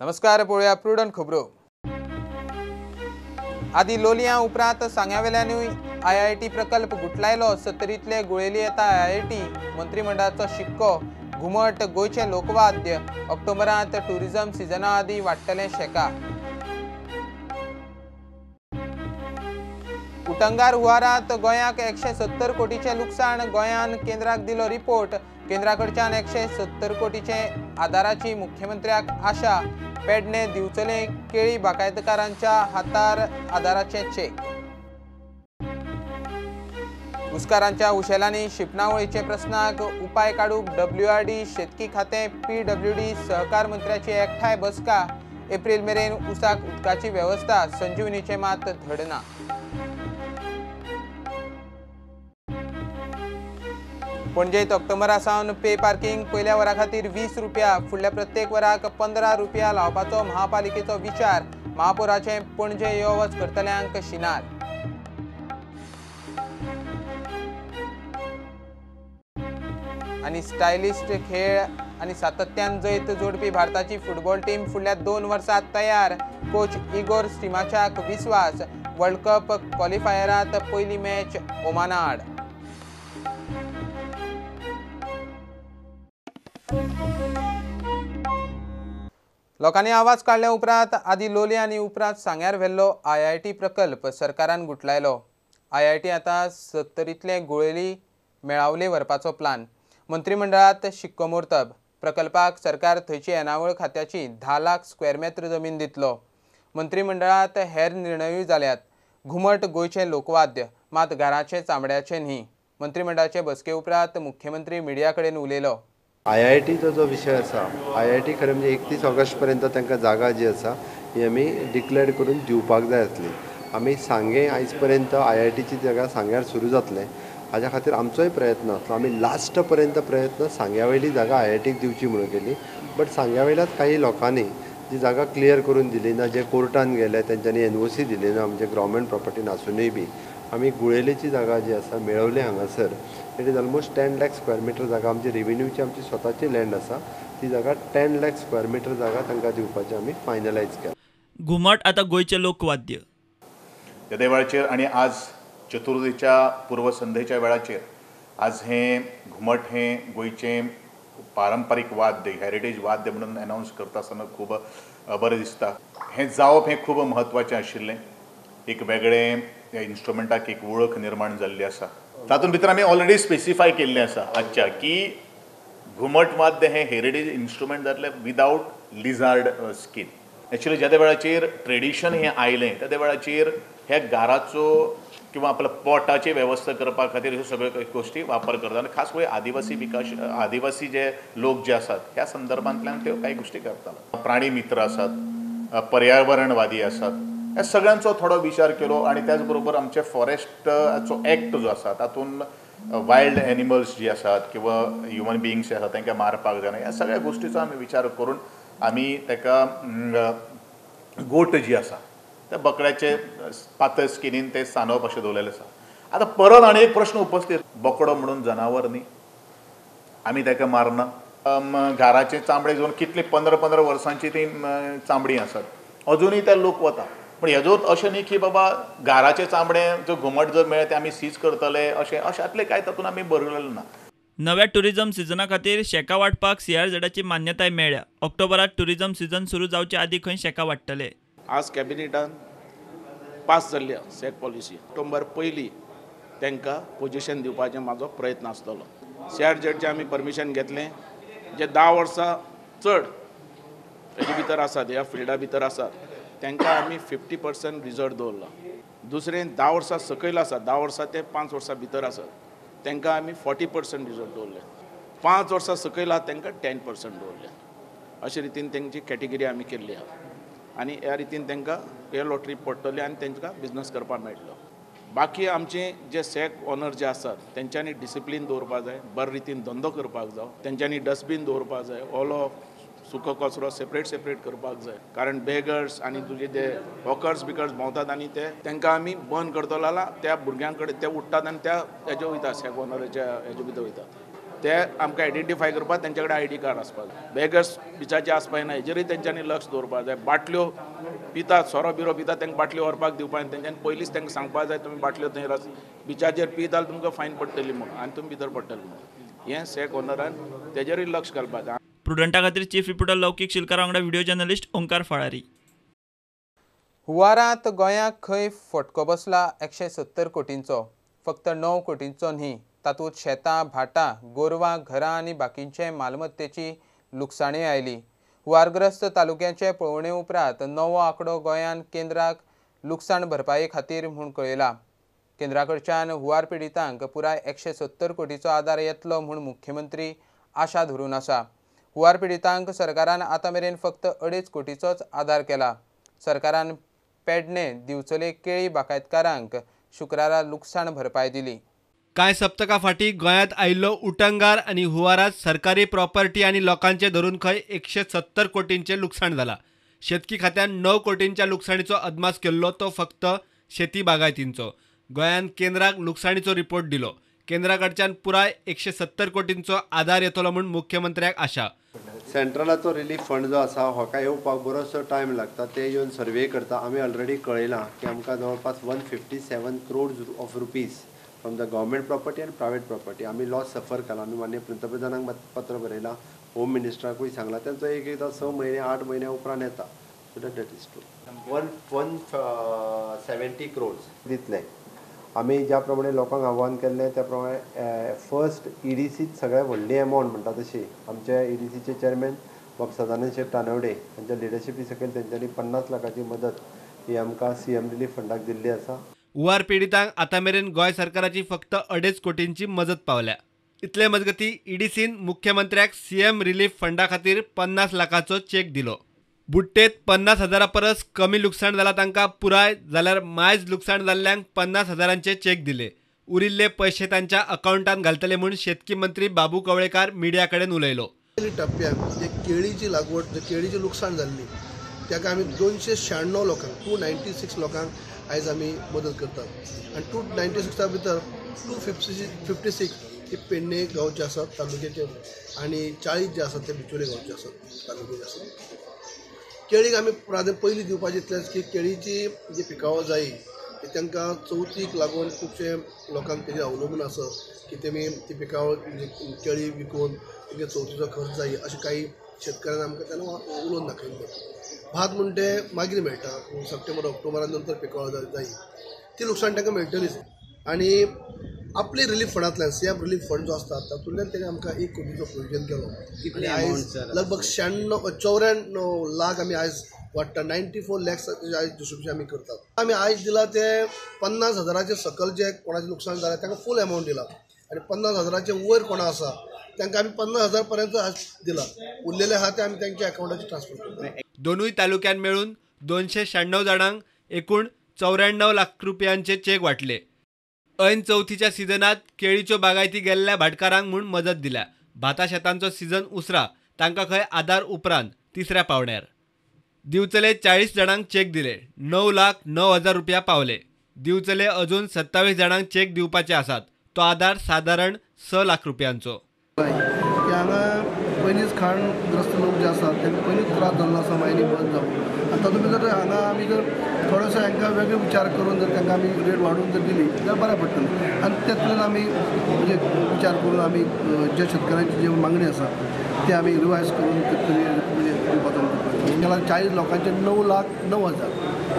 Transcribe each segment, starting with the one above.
नमस्कार, पळोवया प्रुडंट खबरो. आदी लोलयां उपरांत सांग्यावेल्यानूय आयआयटी प्रकल्प गुटलायलो. सत्तरींतले गुळेली येता आयआयटी, मंत्रिमंडळाचो शिक्को. घुमट गोंयचें लोकवाद्य, ऑक्टोबरांत टुरिझम सिजना आदीं वाडटलें शेका. उटंगार हुवारांत गोंयाक 170 कोटीचें लुकसाण, गोंयान केंद्राक दिलो रिपोर्ट. केंद्रा कडच्यान 170 कोटीचे आदाराची मुख्यमंत्र्याक आशा. पेडणे दिवचले केळी बागायतकारांच्या हातार आदाराचे चेक. उस्कारांच्या उशेलांनी शिंपणावळीचे प्रस्नाक उपाय काडूंक डब्ल्यूआरडी, शेतकी खातें, पीडब्ल्यूडी, सहकार मंत्र्याची एकठांय बसका. एप्रील मेरेन उसाक उदकाची वेवस्था, संजीवनीचें मात धडना. पणजेत ऑक्टोबरा सावन पे पार्किंग पयल्या वरा खातीर 20 रुपया, फुडल्या प्रत्येक वराक 15 रुपया लावपाचो महापालिकेचो विचार. महापौराचें पणजे यो वच करतल्यांक शिनार. आनी स्टायलिस्ट खेळ आनी सातत्यान जैत जोडपी भारताची फुटबॉल टीम फुडल्या 2 वर्सांत तयार. कोच इगोर स्टिमाचाक विस्वास. वर्ल्ड कप क्वॉलिफायरांत पयली मॅच ओमाना आड. लोकांनी आवाज काडल्या उपरांत आदी लोलये आनी उपरांत सांग्यार व्हेल्लो आयआयटी प्रकल्प सरकारान गुटलायलो. आयआयटी आतां सत्तरींतले गुळेली मेळावले व्हरपाचो प्लान. मंत्रिमंडळात शिक्कोमोर्तब. प्रकल्पाक सरकार थंयची येणावळ खात्याची 10 लाख स्क्वेअर मेत्र जमीन दितलो. मंत्रिमंडळात हेर निर्णयूय जाल्यात. घुमट गोंयचें लोकवाद्य, मात घराचें चामड्याचें न्ही. मंत्रिमंडळाचे बसके उपरांत मुख्यमंत्री मिडिया कडेन उलयलो. आयआयटीचो जो विशय आसा, आयआयटी खरें म्हणजे 31 ऑगस्ट पर्यंत तांकां जागा जी आसा ही आमी डिक्लेअर करून दिवपाक जाय आसली. आमी सांगें आयज पर्यंत आयआयटीची जागा सांग्यार सुरू जातलें हाज्या खातीर आमचोय प्रयत्न आसलो. आमी लास्ट पर्यंत प्रयत्न सांग्या वयली जागा आयआयटीक दिवची म्हणून केली, बट सांग्या वयल्याच काही लोकांनी जी जागा क्लियर करून दिली ना, जे कोर्टान गेले तेंच्यांनी एनओसी दिली ना, म्हणजे गव्हर्मेंट प्रॉपर्टी नासुनूय बी आमी गुळेलीची जागा जी आसा मेळवली हांगासर. It is almost 10 lakh square metre जागा आमची रेवेन्यूची, आमची स्वताची लँड आसा, ती जागा 10 लाख स्क्वेअर मिटर जागा तांकां दिवपाची आमी फायनलायज केला. घुमट आतां गोंयचें लोकवाद्य. तेदे वेळाचेर आनी आज चतुर्थीच्या पूर्वसंध्येच्या वेळाचेर आज हें घुमट हें गोंयचें पारंपारीक वाद्य, हेरिटेज वाद्य म्हणून अनावन्स करता आसतना खूब बरें दिसता. हें जावप हें खूब म्हत्वाचें आशिल्लें. एक वेगळें ह्या इन्स्ट्रुमेंटाक एक वळख निर्माण जाल्ली आसा. तातूंत भितर आमी ऑलरेडी स्पेसिफाय केल्लें आसा आजच्या की घुमट वाद्य हें हेरिटेज इन्स्ट्रुमेंट जातलें विदावट लिझार्ड स्कीन. एक्चुअली ज्या वेळाचेर ट्रेडिशन हें आयलें त्या वेळाचेर ह्या गाराचो किंवा आपल्या पोटाची वेवस्था करपा खातीर ह्यो सगळ्यो गोश्टी वापर करतात आनी खास करून आदिवासी विकास, आदिवासी जे लोक जे आसात ह्या संदर्भांतल्यान त्यो कांय गोश्टी करतात. प्राणी मित्र आसात, पर्यावरणवादी आसात, ह्या सगळ्यांचो थोडो विचार केलो आनी त्याच बरोबर आमचे फॉरेस्टाचो एक्ट जो आसा तातूंत वायल्ड एनिमल्स जी आसात किंवा ह्युमन बिंग्स जे आसात तांकां मारपाक जायना, ह्या सगळ्या गोश्टीचो आमी विचार करून आमी ताका गोट जी आसा त्या बकड्याचे पातळ स्किनीन ते सांदप अशें दवरलेलें आसा. आतां परत आनी एक प्रश्न उपस्थीत, बोकडो म्हणून जनावर न्ही, आमी ताका मारना. घराचे चामडे घेवन कितली 15-15 वर्सांची ती चामडी आसात, अजुनूय ते लोक वता. पूण हेजो अशें न्ही की बाबा घराचें चामडें जो घुमट जर मेळ्ळें तें आमी सीज करतले अशें अशांतलें कांय तातूंत आमी बरयलें ना. नव्या टुरिझम सिजना खातीर शेका वांटपाक सीआरझेडाची मान्यताय मेळ्ळ्या. ऑक्टोबरात टुरिझम सिजन सुरू जावचे आदीं खंय शेका वाडटले. आज कॅबिनेटान पास जाल्ली सॅक पॉलिसी. ऑक्टोबर पयली तांकां पोजिशन दिवपाचें म्हाजो प्रयत्न आसतलो. सीआरझेडचें आमी परमिशन घेतलें, जे 10 वर्सां चड हेजे भितर आसात, ह्या फिल्डा भितर आसात तांकां आमी 50% रिजर्व दवरला. दुसरें 10 वर्सां सकयल आसा, 10 वर्सां ते 5 वर्सां भितर आसात तांकां आमी 40% रिजर्व दवरले. 5 वर्सां सकयल आसा तांकां 10% दवरले. अशे रितीन तांची कॅटेगरी आमी केल्ली आसा आनी ह्या रितीन तांकां हे लॉटरी पडटली आनी तांकां बिजनस करपाक मेळटलो. बाकी आमचे जे सॅक ऑनर जे आसात तेंच्यांनी डिसिप्लीन दवरपाक जाय, बरे रितीन धंदो करपाक जाय, तेंच्यांनी डस्टबीन दवरपाक जाय, ओलो सुको कचरो सेपरेट सेपरेट करपाक जाय. कारण बेगर्स आनी तुजे ते हॉकर्स बिकर्स भोंवतात आनी ते तांकां आमी बंद करतलो जाल्यार त्या भुरग्यां कडेन ते उठ्ठात आनी त्या हेजे वयता, सॅक ऑनराच्या हेजे भितर वयतात. ते आमकां आयडेंटिफाय करपाक तेंचे कडेन आयडी कार्ड आसपाक जाय. बेगर्स बिचाचे आसपाक ना हेजेरूय तेंच्यांनी लक्ष दवरपाक जाय. बाटल्यो पितात, सोरो बिरो पितात, तांकां बाटल्यो व्हरपाक दिवपाक जाय. तेंच्यांनी पयलींच तांकां सांगपाक जाय तुमी बाटल्यो थंय बिचाचेर पित जाल्यार तुमकां फायन पडटली म्हणून आनी तुमी भितर पडटले म्हणून. हें सॅक ओनरान तेजेरूय लक्ष घालपाक जाय. प्रुडंटा खातीर चीफ रिपोर्टर लौकीक शिलकार वांगडा व्हिडिओ जर्नलिस्ट ओंकार फळारी. हुवारांत गोंयाक खंय फटको बसला 170 कोटींचो, फक्त 9 कोटींचो न्ही. तातूंत शेतां, भाटां, गोरवां, घरां आनी बाकींचे मालमत्तेची लुकसाणी आयली. हुवारग्रस्त तालुक्याचे पळोवणे उपरांत नवो आंकडो गोंयान केंद्राक लुकसाण भरपाये खातीर म्हूण कळयला. केंद्रा कडच्यान हुवार पिडितांक पुराय 170 कोटीचो आदार येतलो म्हूण मुख्यमंत्री आशा धरून आसा. हुवार पिडितांक सरकारान आतां मेरेन फक्त 2.5 कोटीचोच आदार केला. सरकारान पेडणे, दिवचले केळी बागायतकारांक शुक्रारा लुकसाण भरपाय दिली. कांय सप्तकां फाटीं गोंयांत आयिल्लो उटंगार आनी हुवारांत सरकारी प्रॉपर्टी आनी लोकांचें धरून खंय 170 कोटींचें लुकसाण जालां. शेतकी खात्यान 9 कोटींच्या लुकसाणीचो अदमास केल्लो तो फक्त शेती बागायतींचो. गोंयान केंद्राक लुकसाणीचो रिपोर्ट दिलो. केंद्रा कडच्यान पुराय 170 कोटींचो आदार येतलो म्हूण मुख्यमंत्र्याक आशा. सेंट्रलाचो रिलीफ फंड जो आसा होका येवपाक बरोसो टायम लागता. ते येवन सर्वे करता. आमी ऑलरेडी कळयलां की आमकां जवळपास 157 crores of rupees from the government property आनी प्रायवेट प्रॉपर्टी आमी लॉस सफर केला. आमी माननीय पंतप्रधानांक पत्र बरयलां, होम मिनिस्टराकूय सांगलां. तेंचो एक एकदां 6 म्हयने 8 म्हयन्या उपरांत येता. So that is true. 170 crores दितले. आमी ज्या प्रमाणे लोकांक आव्हान केल्लें त्या प्रमाणे फर्स्ट ईडीसीत सगळ्यात व्हडली एमावंट म्हणटा तशी आमच्या ईडीसीचे चेअरमॅन बाब सदानंद शेट तानवडे हांच्या लिडरशिपी सकयल तेंच्यांनी 50 लाखाची मदत ही आमकां सीएम रिलीफ फंडाक दिल्ली आसा. हुवार पिडितांक आतां मेरेन गोंय सरकाराची फक्त 2.5 कोटींची मजत पावल्या. इतले मजगती ईडीसीन मुख्यमंत्र्याक सीएम रिलीफ फंडा खातीर 50 लाखाचो चेक दिलो. बुट्टेत 50 हजारा परस कमी लुकसाण जाला तांकां पुराय, जाल्यार मायज लुकसाण जाल्ल्यांक 50 हजारांचे चेक दिले. उरिल्ले पयशे तांच्या अकाउंटांत घालतले म्हूण शेतकी मंत्री बाबू कवळेकार मिडिया कडेन उलयलो. टप्प्याक जे केळीची लागवड, जे केळीचें लुकसाण जाल्ली ताका आमी 296 लोकांक, 296 लोकांक आयज आमी मदत करतात. आनी 296 भितर 256 हे पेडणे गांवचे आसात तालुक्याचे आनी 40 जे आसात ते बिचोले गांवचे आसात तालुक्याचे आसात. केळीक आमी प्राधान्य पयलीं दिवपाचें इतलेंच की केळीची जी पिकावळ जायी ती तांकां चवथीक लागून खुबशे लोकांक तेजेर अवलंबून आसा की तेमी ती पिकावळ म्हणजे केळी विकून तेंगे चवथीचो खर्च जायी अशें काही शेतकऱ्यांनी आमकां तेन्ना उलोवन दाखयल्लें. भात म्हण तें मागीर मेळटा, सप्टेंबर ऑक्टोबरा नंतर पिकावळ जायी, ती लुकसाण तांकां मेळटलीच. आनी आपली रिलीफ फंडांतल्यान सीएम रिलीफ फंड जो आसता तातूंतल्यान तेणें आमकां 1 कोटीचो प्रोविजन केलो. आनी आयज लगभग 94 लाख आमी आयज वाडटा, 94 लॅक्स आयज डिस्ट्रिब्युशन आमी करतात. आमी आयज दिला ते 50 हजाराचे सकल जे कोणाचें लुकसाण जालें तांकां फूल एमावंट दिला आनी 50 हजाराचे वयर कोणा आसा तांकां आमी 50 हजार पर्यंत आज दिला. उरलेले आहा ते आमी तांच्या अकाउंटाचेर ट्रान्सफर करता. दोनूय तालुक्यान मेळून 296 जाणांक एकूण 94 लाख रुपयांचे चेक वांटले. ऐन चवथीच्या सिजनात केळीच्यो बागायती गेल्ल्या भाटकारांक म्हूण मजत दिल्या. भाता शेतांचो सिजन उसरा, तांकां खंय आदार उपरांत तिसऱ्या पावण्यार. दिवचले 40 जाणांक चेक दिले, 9,09,000 रुपया पावले. दिवचले अजून 27 जाणांक चेक दिवपाचे आसात. तो आदार सादारण 6 लाख रुपयांचो. हांगा पयलींच खाणग्रस्त लोक जे आसात तांकां पयलींच त्रास जाल्लो आसा मायनी बंद जावन. आनी तातूंत भितर हांगा आमी जर थोडोसो हांकां वेगळे विचार करून जर तांकां आमी रेट वाडोवन जर दिली जाल्यार बरें पडटलें. आनी तातूंतल्यान आमी म्हणजे विचार करून आमी जे शेतकऱ्यांची जी मागणी आसा ती आमी रिवायज करून तरी म्हणजे दिवपाचो आमचो प्रयत्न. 40 लोकांचे 9,09,000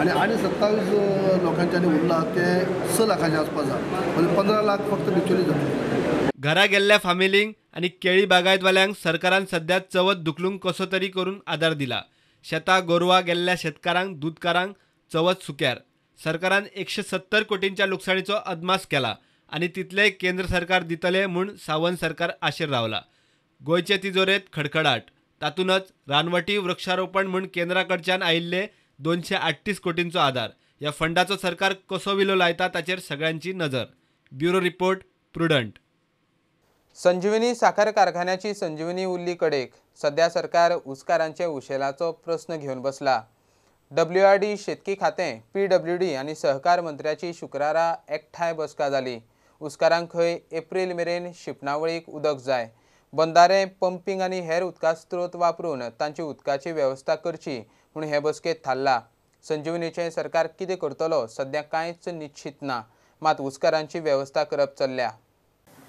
आनी आनी 27 लोकांचे आनी उरला ते 6 लाखाच्या आसपास आसा, म्हणजे 15 लाख फक्त बिचोली जातले. घरा गेल्ल्या फामिलींक आनी केळी बागायतवाल्यांक सरकारान सध्या चवथ धुकलूंक कसो तरी करून आदार दिला. शेतां गोरवां गेल्ल्या शेतकारांक, दुदकारांक चवथ सुक्यार. सरकारान 170 कोटींच्या लुकसाणीचो अदमास केला आनी तितलेय केंद्र सरकार दितले म्हूण सावंत सरकार आशेर रावला. गोंयचे तिजोरेंत खडखडाट, तातूंतच रानवटी वृक्षारोपण म्हूण केंद्रा कडच्यान आयिल्ले 238 कोटींचो आदार. ह्या फंडाचो सरकार कसो विलो लायता ताचेर सगळ्यांची नजर. Bureau report, Prudent. Sanjivani साखर कारखान्याची संजीवनी उरली कडेक. सध्या सरकार ऊसकारांचे उशेलाचो प्रस्न घेवन बसला. WRD शेतकी खातें, PWD आनी सहकार मंत्र्याची शुक्रारा एकठांय बसका जाली. ऊसकारांक खंय एप्रील मेरेन शिंपणावळीक उदक जाय. बंदारे, पंपींग आनी हेर उदका स्रोत वापरून तांची उदकाची वेवस्था करची म्हूण हे बसकेंत थारला. संजीवनीचें सरकार कितें करतलो सद्या कांयच निश्चित ना, मात उस्कारांची वेवस्था करप चल्ल्या.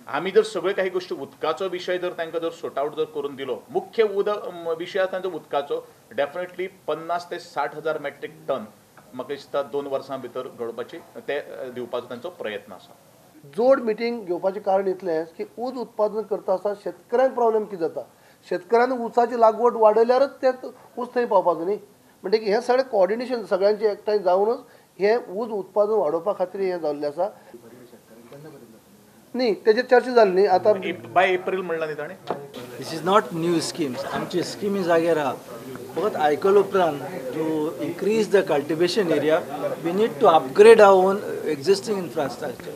आमी जर सगळे काही गोष्टी उदकाचो विशय जर तांकां जर सॉर्ट आउट जर करून दिलो, मुख्य उदक विशय आसा तांचो उदकाचो, डेफिनेटली 50 ते 60 हजार मेट्रीक टन म्हाका दिसता 2 वर्सां भितर घडोवपाची ते दिवपाचो तांचो प्रयत्न आसा. जोड मिटींग घेवपाचें कारण इतलेंच की ऊस उत्पादन करता आसतना शेतकऱ्यांक प्रॉब्लेम कितें जाता, शेतकऱ्यांनी ऊसाची लागवड वाडयल्यारच ते ऊस थंय पावपाचो न्ही, म्हणटकीर हें सगळें कोऑर्डिनेशन सगळ्यांचें एकठांय जावनच हें ऊस उत्पादन वाडोवपा खातीर हें जाल्लें आसा. न्ही तेजेर चर्चा जाली न्ही आतां बाय एप्रील म्हणला न्ही ताणें. This is not new schemes, आमची स्किमी जाग्यार आहा, फकत आयकल उपरांत to increase the cultivation area we need to upgrade our own existing infrastructure,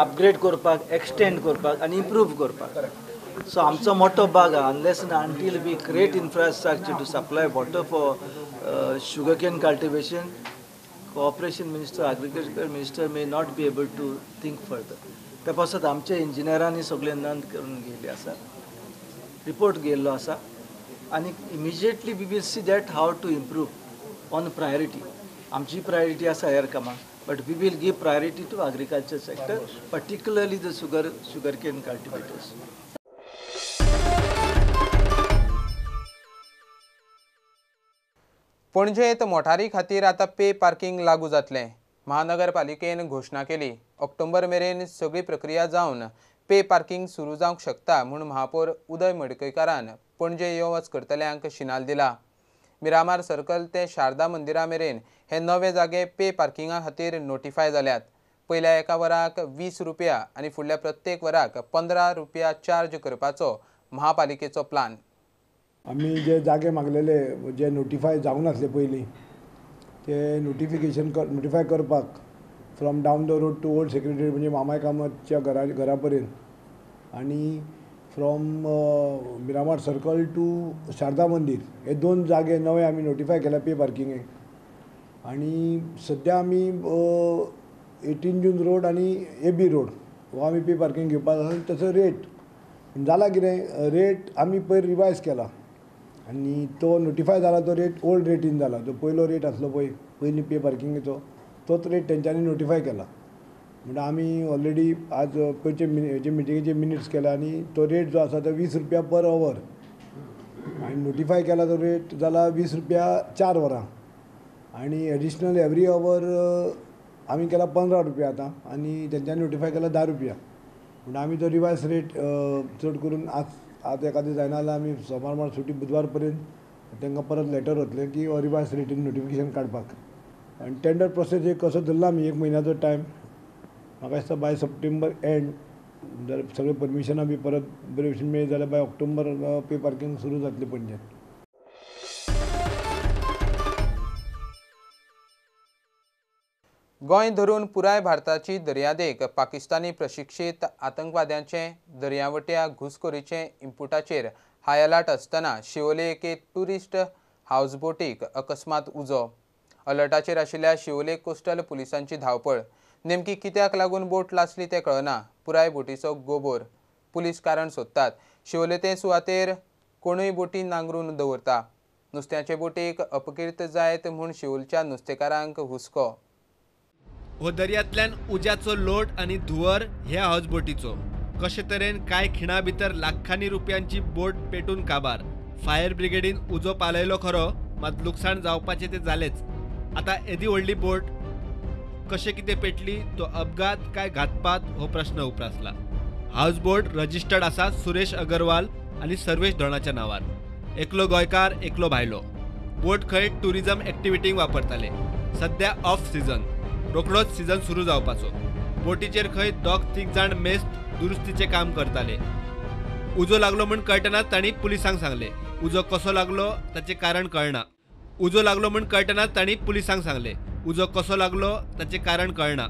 upgrade करपाक, एक्सटेंड करपाक आनी इम्प्रूव करपाक. सो आमचो मोटो भाग आहा, unless and until we create infrastructure to supply water for sugarcane cultivation, cooperation minister, agriculture minister may not be able to think further. त्या पासत आमच्या इंजिनियरांनी सगळें नोंद करून गेल्ली आसा, रिपोर्ट गेल्लो आसा आनी immediately we will see that how to improve on priority. आमची प्रायोरिटी आसा हेर कामां, but we will give priority to agriculture sector, particularly the sugarcane cultivators. पणजेंत मोटारी खातीर आतां पे पार्किंग लागू जातलें. महानगरपालिकेन घोशणा केली. ऑक्टोबर मेरेन सगळी प्रक्रिया जावन पे पार्किंग सुरू जावंक शकता म्हूण महापौर उदय मडकयकारान पणजे यो वच करतल्यांक शिनाल दिला. मिरामार सर्कल ते शारदा मंदिरा मेरेन हे नवे जागे पे पार्किंगा खातीर नोटिफाय जाल्यात. पयल्या एका वराक 20 रुपया आनी फुडल्या प्रत्येक वराक 15 रुपया चार्ज करपाचो महापालिकेचो प्लान. आमी जे जागे मागलेले जे नोटिफाय जावंक नासले पयलीं ते नोटिफिकेशन नोटिफाय करपाक from down the road to old secretary म्हणजे मामाय कामतच्या घरा पर्यंत आनी from Miramar circle to Sharada Mandir हे 2 जागे नवे आमी नोटिफाय केल्या पे पार्किंगेक. आनी सद्या आमी 18 जून रोड आनी ए बी रोड हो आमी पे पार्किंग घेवपाक आसा. तसो रेट जाला कितें, रेट आमी पयर रिवायज केला आनी तो नोटिफाय जाला तो रेट ओल्ड रेटीन जाला. जो पयलो रेट आसलो पळय पयलीं पे पार्किंगेचो तोच रेट तेंच्यांनी नोटिफाय केला. म्हणटा आमी ऑलरेडी आज पयचे हेजे मिटिंगेचे मिनिट्स केला आनी तो रेट जो आसा तो 20 रुपया पर our आनी नोटिफाय केला तो रेट जाला 20 रुपया 4 वरां आनी एडिशनल एवरी our आमी केला 15 रुपया आतां आनी तेंच्यांनी नोटिफाय केला 10 रुपया. म्हणटा आमी तो रिवायज रेट चड करून आज एखादें जायना जाल्यार आमी सोमार मार सुटी बुधवार पर्यंत तांकां परत लेटर वतलें की हो रिवायज रेटीन नोटिफिकेशन काडपाक. आनी टेंडर प्रोसेस एक कसो धरला आमी 1 म्हयन्याचो टायम, म्हाका दिसता बाय सप्टेंबर एंड जर सगळें परमिशनां बी परत बरे भशेन मेळ्ळी जाल्यार बाय ऑक्टोबर पे पार्किंग सुरू जातलें पणजेन. गोंय धरून पुराय भारताची दर्यादेग पाकिस्तानी प्रशिक्षीत आतंकवाद्यांचे दर्यावट्या घुसखोरीचे इनपुटाचेर हाय अलर्ट आसतना शिवोले एके ट्युरिस्ट हावसबोटीक अकस्मात उजो. अलर्टाचेर आशिल्ल्या शिवोले कोस्टल पुलिसांची धांवपळ. नेमकी कित्याक लागून बोट लासली तें कळना. पुराय बोटीचो गोबोर. पुलीस कारण सोदतात. शिवोले ते सुवातेर कोणूय बोटी नांगरून दवरता. नुस्त्याचे बोटीक अपकीर्त जायत म्हूण शिवोलच्या नुस्तेकारांक हुस्को. हो दर्यांतल्यान उज्याचो लोट आनी धुंवर ह्या हावसबोटीचो. कशे तरेन कांय खिणा भितर लाखांनी रुपयांची बोट पेटून काबार. फायर ब्रिगेडीन उजो पालयलो खरो, मात लुकसाण जावपाचें तें जालेंच. आतां येदी व्हडली बोट कशें कितें पेटली, तो अपघात काय घातपात हो प्रश्न उप्रासला. हावसबोट रजिस्टर्ड आसा सुरेश अगरवाल आनी सर्वेश धोणाच्या नांवार. एकलो गोंयकार, एकलो भायलो. बोट खंय ट्युरिजम एक्टिविटींक वापरताले. सद्या ऑफ सिजन, रोखडोच सिजन सुरू जावपाचो. बोटीचेर खंय 2-3 जाण मेस्त दुरुस्तीचें काम करताले. उजो लागलो म्हूण कळटनाच तांणी पुलिसांक सांगलें. उजो कसो लागलो ताचें कारण कळना. उजो लागलो म्हूण कळटनाच तांणी पुलिसांक सांगलें. उजो कसो लागलो ताचें कारण कळना.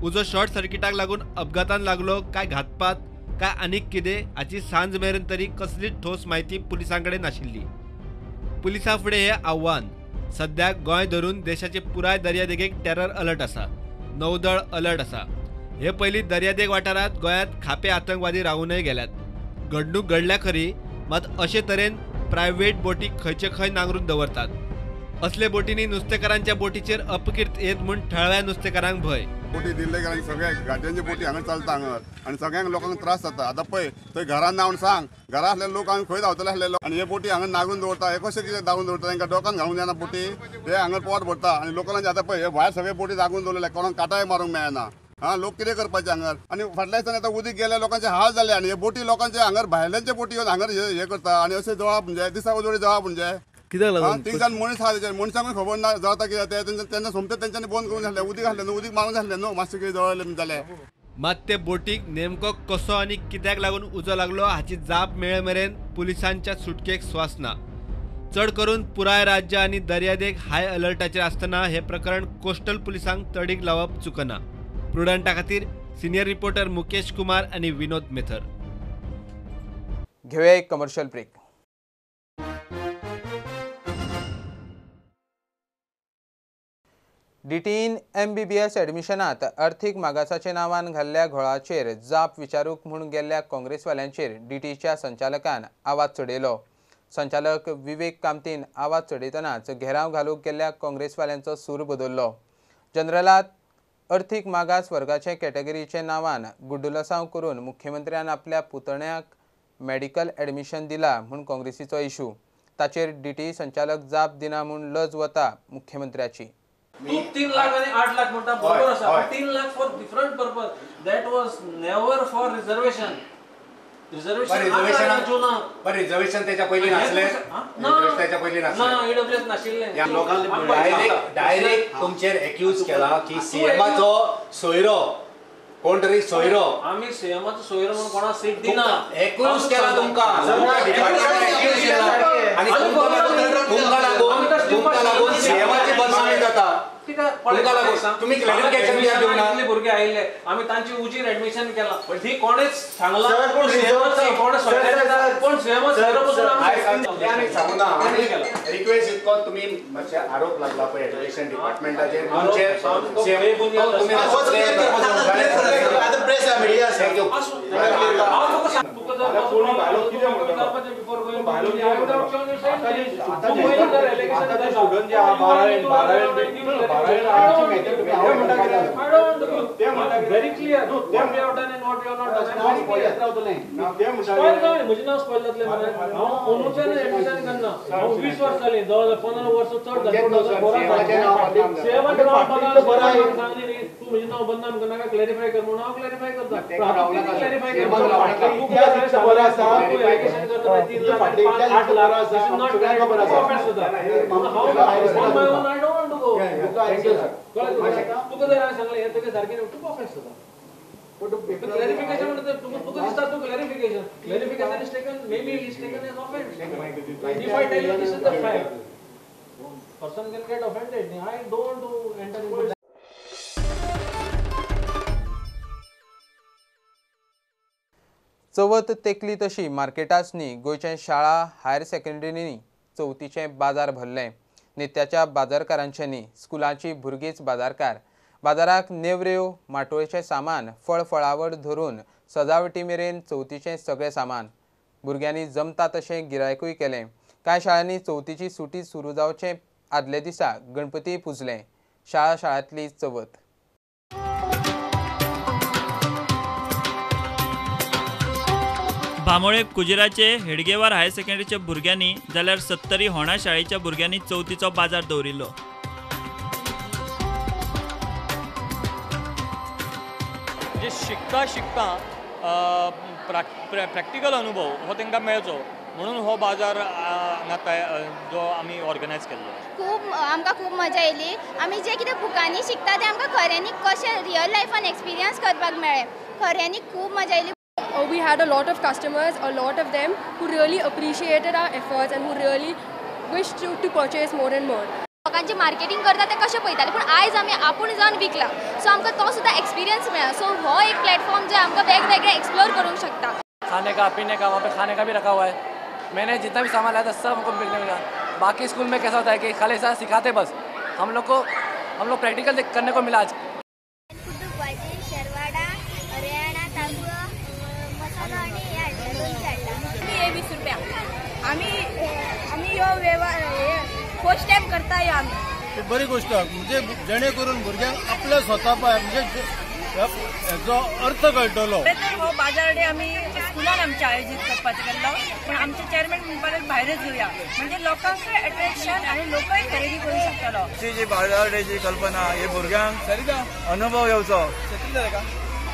उजो शॉर्ट सर्किटाक लागून अपघातान लागलो काय घातपात काय आनीक कितें हाची सांज मेरेन तरी कसलीच ठोस म्हायती पुलिसां कडेन नाशिल्ली. पुलिसां फुडें हें आव्हान. सद्याक गोंय धरून देशाचे पुराय दर्यादेगेक टेरर अलर्ट आसा, नौदळ अलर्ट आसा. हे पयलीं दर्यादेग वाठारांत गोंयांत खापे आतंकवादी रावूनय गेल्यात. घडणूक घडल्या खरी, मात अशे तरेन प्रायव्हेट बोटी खंयचे खंय नांगरून दवरतात. असले बोटींनी नुस्तेकारांच्या बोटीचेर अपकीर्त येत म्हूण थळाव्या नुस्तेकारांक भंय. बोटी दिल्ले कारण सगळ्या गाडयांची बोटी हांगा चलता हांगा आनी सगळ्यांक लोकांक त्रास जाता. आतां पळय थंय घरान ना म्हूण सांग, घरा आसले लोक हांगा खंय धांवतले आसले आनी हे बोटी हांगा नागून दवरता. हे कशें कितें दागून दवरता, तांकां डोकान घालूंक जायना बोटी, हे हांगा पोट भरता आनी लोकांचे. आतां पळय हे भायर सगळे बोटी दागून दवरलेले, कोणाक कांटाय मारूंक मेळना. हा लोक कितें करपाचे हांगर? आनी फाटल्या दिसांनी आतां उदीक गेल्या लोकांचे हाल जाले आनी हे बोटी लोकांचे हांगर भायल्यांचे बोटी येवन हांगर हे करता आनी अशें जळप म्हणजे दिसा उजवाडी जळप म्हणजे कित्याक लागून तीग जाण मनीस आहा तेचेर, मनशांकूय खबर ना जळता कितें तें, तेन्ना सोमतें तेंच्यांनी बंद करून घातलें, उदीक घातलें न्हू, उदीक मारून घातलें न्हू, मातशें कितें जळलें जालें. मात ते बोटीक नेमको कसो आनी कित्याक लागून उजो लागलो हाची जाप मेळे मेरेन पुलिसांच्या सुटकेक स्वास ना. चड करून पुराय राज्य आनी दर्यादेग हाय अलर्टाचेर आसतना हे प्रकरण कोस्टल पुलिसांक तडीक लावप चुकना. प्रुडंटा खातीर सिनियर रिपोर्टर मुकेश कुमार आनी विनोद मेथर. घेवया एक कमर्शियल ब्रेक. डीटीईन एमबीबीएस एडमिशनात अर्थीक मागासाच्या नांवान घाल्ल्या घोळाचेर जाप विचारूंक म्हूण गेल्ल्या काँग्रेसवाल्यांचेर डीटीईच्या संचालकान आवाज चडयलो. संचालक विवेक कामतीन आवाज चडयतनाच घेराव घालूंक गेल्ल्या काँग्रेसवाल्यांचो सूर बदल्लो. जनरलात अर्थीक मागास वर्गाचे कॅटेगरीचे नांवान गुड्डुलसांव करून मुख्यमंत्र्यान आपल्या पुतण्याक मेडिकल एडमिशन दिला म्हूण काँग्रेसीचो इशू. ताचेर डीटीई संचालक जाप दिना म्हूण लज वता मुख्यमंत्र्याची. तूं 3 लाख आनी 8 लाख म्हणटा बरोबर आसा, 3 lakh for different purpose, that was never for reservation. Reservation त्याच्या पयलीं नासलें, त्याच्या पयलीं नासलें, ना ईडब्ल्यूएस नाशिल्लें. डायरेक्ट तुमचेर एक्यूज केला की सीएमाचो सोयरो कोण तरी सोयरो, आमी सीएमाचो सोयरो म्हणून कोणाक सीट दिना. एक्यूज केला तुमकां, आनी तुमकां लागून सीएमाची बदनामी जाता. तुमी क्लॅरिफिकेशन दिवना. भुरगे आयिल्ले आमी तांची उजीर एडमिशन केलां, पण ही कोणेच सांगलां कोण सीएमा सोयरो पसून आमी सांगूना. रिक्वेस्ट इतको तुमी मातशे आरोप लागला पळय एज्युकेशन डिपार्टमेंटाचेर तुमचेर, Very clear. What we have done and what we have not done. Spoil जावं, म्हजें नांव स्पॉयल जातलें मरे. हांव अंदूच्यान एडमिशन करना, हांव 20 वर्स जालीं, 15 वर्सां चड जालीं. सीएमाचें नांव सांगलें न्ही, तूं म्हजें नांव बदनाम करनाका, क्लॅरिफाय कर म्हणून हांव क्लॅरिफाय करता. क्लॅरिफाय करता तूं एलिगेशन करता 3 lakh 5 8 lakh, this is not offence जाता. हांव I don't want to go. तुका जर हांवें सांगलें हें तुगे सारकें न्हू, तुका ऑफेन्स जाता. क्लॅरिफिकेशन म्हणटा तुका दिसता तूं clarification, clarification is taken, may be is taken as offence. If I tell you this is the fact, person can get offended. I don't want to enter into that. चवथ तेकली तशी मार्केटाच न्ही गोंयच्या शाळा higher सेकंडरींनी चवथीचें बाजार भरलें. नित्याच्या बाजारकारांचे न्ही, स्कुलांची भुरगींच बाजारकार. बाजाराक नेवऱ्यो, माटोळेचें सामान, फळ फळावळ धरून सजावटी मेरेन चवथीचें सगळें सामान. भुरग्यांनी जमता तशें गिरायकूय केलें. कांय शाळांनी चवथीची सुटी सुरू जावचे आदले दिसा गणपती पुजले. शाळा शाळांतली चवथ. बांबोळे कुजिराचे हेडगेवार हायर सेकंडरीच्या भुरग्यांनी जाल्यार सत्तरी होणा शाळेच्या भुरग्यांनी चवथीचो बाजार दवरिल्लो. जे शिकता शिकता प्रॅक्टिकल अनुभव हो तांकां मेळचो म्हणून हो बाजार हांगा जो आमी ऑर्गनायज केल्लो. खूब आमकां खूब मजा येयली. आमी जे कितें बुकांनी शिकता तें आमकां खऱ्यांनी कशें रियल लायफान एक्सपिरियन्स करपाक मेळ्ळें. खऱ्यांनी खूब मजा येयली. We had a lot of customers, a lot of them who really appreciated our efforts and who really wished to purchase more and more. लोकांचे मार्केटिंग करता ते कशें पळयताले, पूण आयज आमी आपूण जावन विकला, सो आमकां तो सुद्दां एक्सपिरियन्स मेळ्ळा. सो हो एक प्लॅटफॉर्म जे आमकां वेगवेगळे एक्सप्लोर करूंक शकता. खाने का पीने का वहाँ पे खाने का भी रखा हुआ है. मैंने जितना भी सामान लाया था सब हमको मिलने मिला. बाकी स्कूल में कैसा होता है कि खाली साथ सिखाते बस, हम लोग को हम लोग प्रैक्टिकल करने को मिला आज. फर्स्ट टायम करता हे आमी. बरी गोष्ट म्हणजे जेणे करून भुरग्यांक आपल्या स्वता पांयार म्हणजे हेचो अर्थ कळटलो. हो बाजार डे आमी स्कुलान आमच्या आयोजीत करपाचो केल्लो, पूण आमचे चेअरमॅन म्हणपाक लागले भायरच घेवया, म्हणजे लोकांकय अट्रॅक्शन आनी लोकय खरेदी करूंक शकतलो. जी बाजार डेची कल्पना हे भुरग्यांक अनुभव येवचो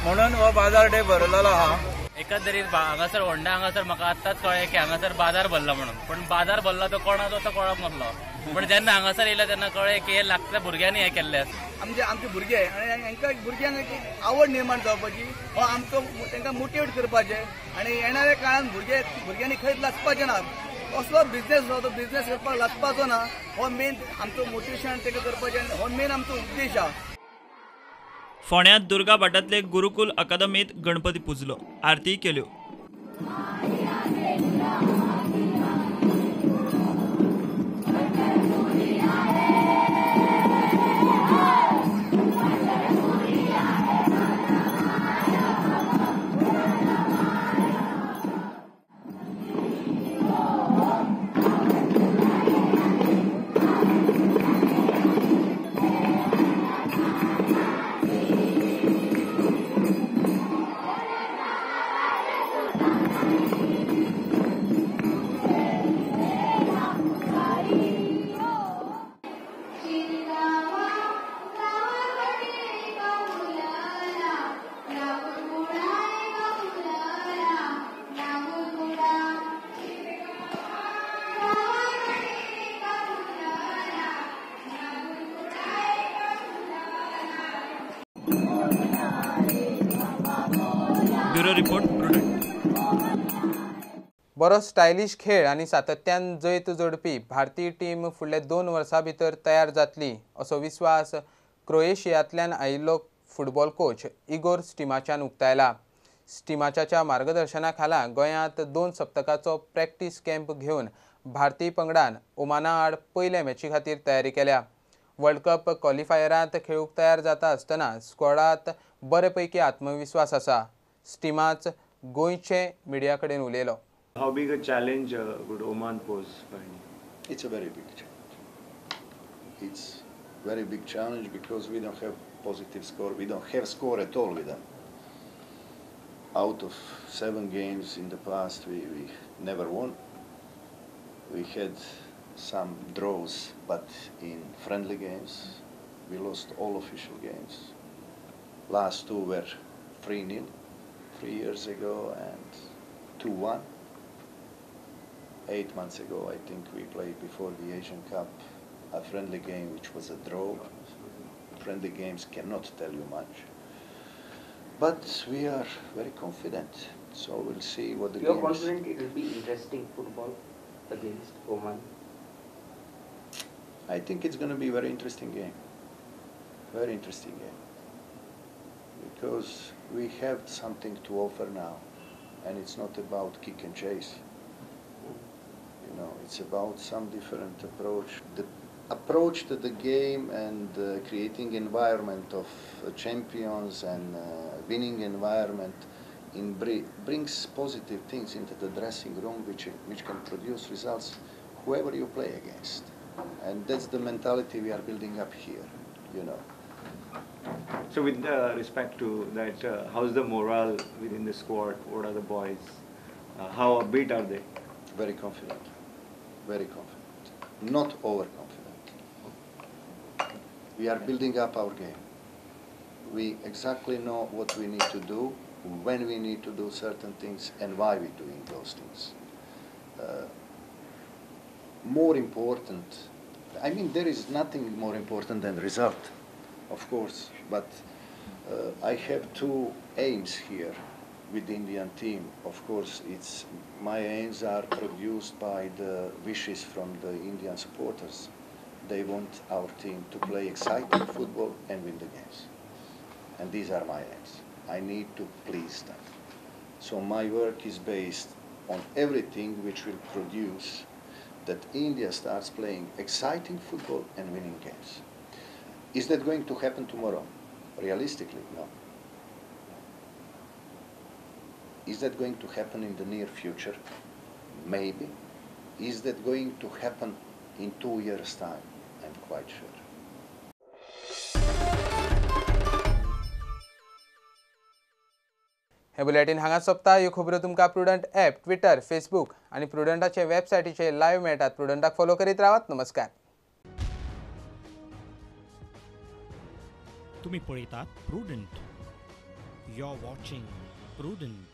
म्हणून हो बाजार डे भरलेलो आहा. एकंदरीत हांगासर होंडा हांगासर म्हाका आत्ताच कळ्ळें की हांगासर बाजार भरला म्हणून, पण बाजार भरला तो कोणाचो तो कळोंक नासलो, पण जेन्ना हांगासर येयले तेन्ना कळ्ळें की हे लागतल्या भुरग्यांनी हें केल्लें आसा. आमचे भुरगे आनी हांकां भुरग्यांक एक आवड निर्माण जावपाची, हो आमचो तांकां मोटिवेट करपाचें आनी येणाऱ्या काळान भुरग्यांनी खंयच लजपाचें ना. कसलो बिझनेस आसा तो बिझनेस करपाक लजपाचो ना, हो मेन आमचो मोटिवेशन तांकां करपाचें आनी हो मेन आमचो उद्देश आसा. फोंड्यांत दुर्गा भाटांतले गुरुकुल अकादमीत गणपती पुजलो, आरती केल्यो. Bureau report, Prudent. बरो स्टायलिश खेळ आनी सातत्यान जैत जोडपी भारतीय टीम फुडल्या 2 वर्सां भितर तयार जातली असो विस्वास क्रोएशियांतल्यान आयिल्लो फुटबॉल कोच इगोर स्टिमाचान उक्तायला. स्टिमाचाच्या मार्गदर्शना खाला गोंयांत 2 सप्तकाचो प्रॅक्टीस कॅम्प घेवन भारतीय पंगडान ओमाना आड पयल्या मॅची खातीर तयारी केल्या. वर्ल्ड कप क्वॉलिफायरांत खेळूंक तयार जाता आसतना स्क्वॉडांत बरे पैकी आत्मविस्वास आसा. स्टिमाच गोंयचे मिडिया कडेन उलयलो. How big a challenge would Oman pose for India? It's a very big challenge. It's very big challenge because we don't have positive score. We don't have score at all with them. Out of 7 games in the past, we never won. We had some draws, but in friendly games, we lost all official games. Last 2 were 3-0 3 years ago and 2-1. 8 months ago, I think we played before the Asian Cup a friendly game which was a draw. Friendly games cannot tell you much. But we are very confident, so we'll see what the You're games... confident it will be interesting football against Oman? I think it's going to be a very interesting game. Very interesting game. Because we have something to offer now, and it's not about kick and chase. You know, it's about some different approach. The approach to the game and creating environment of champions and winning environment in brings positive things into the dressing room, which can produce results whoever you play against. And that's the mentality we are building up here, you know. So with respect to that, how's the morale within the squad? What are the boys? How upbeat are they? Very confident. Very confident. Not overconfident. We are building up our game. We exactly know what we need to do, when we need to do certain things, and why we're doing those things. More important, I mean, there is nothing more important than result, of course, but I have 2 aims here with the Indian team. Of course, it's my aims are produced by the wishes from the Indian supporters. They want our team to play exciting football and win the games. And these are my aims. I need to please them. So my work is based on everything which will produce that India starts playing exciting football and winning games. Is that going to happen tomorrow? Realistically, no. Is that going to happen in the near future? Maybe. Is that going to happen in 2 years' time, I'm quite sure. हे bulletin हांगा सोंपता. ह्यो खबरो तुमकां prudent app, Twitter, Facebook आनी प्रुडंटाचे वेबसायटीचेर live मेळटात. प्रुडंटाक follow करीत रावात. नमस्कार. तुम्ही पळयतात Prudent. You are watching Prudent.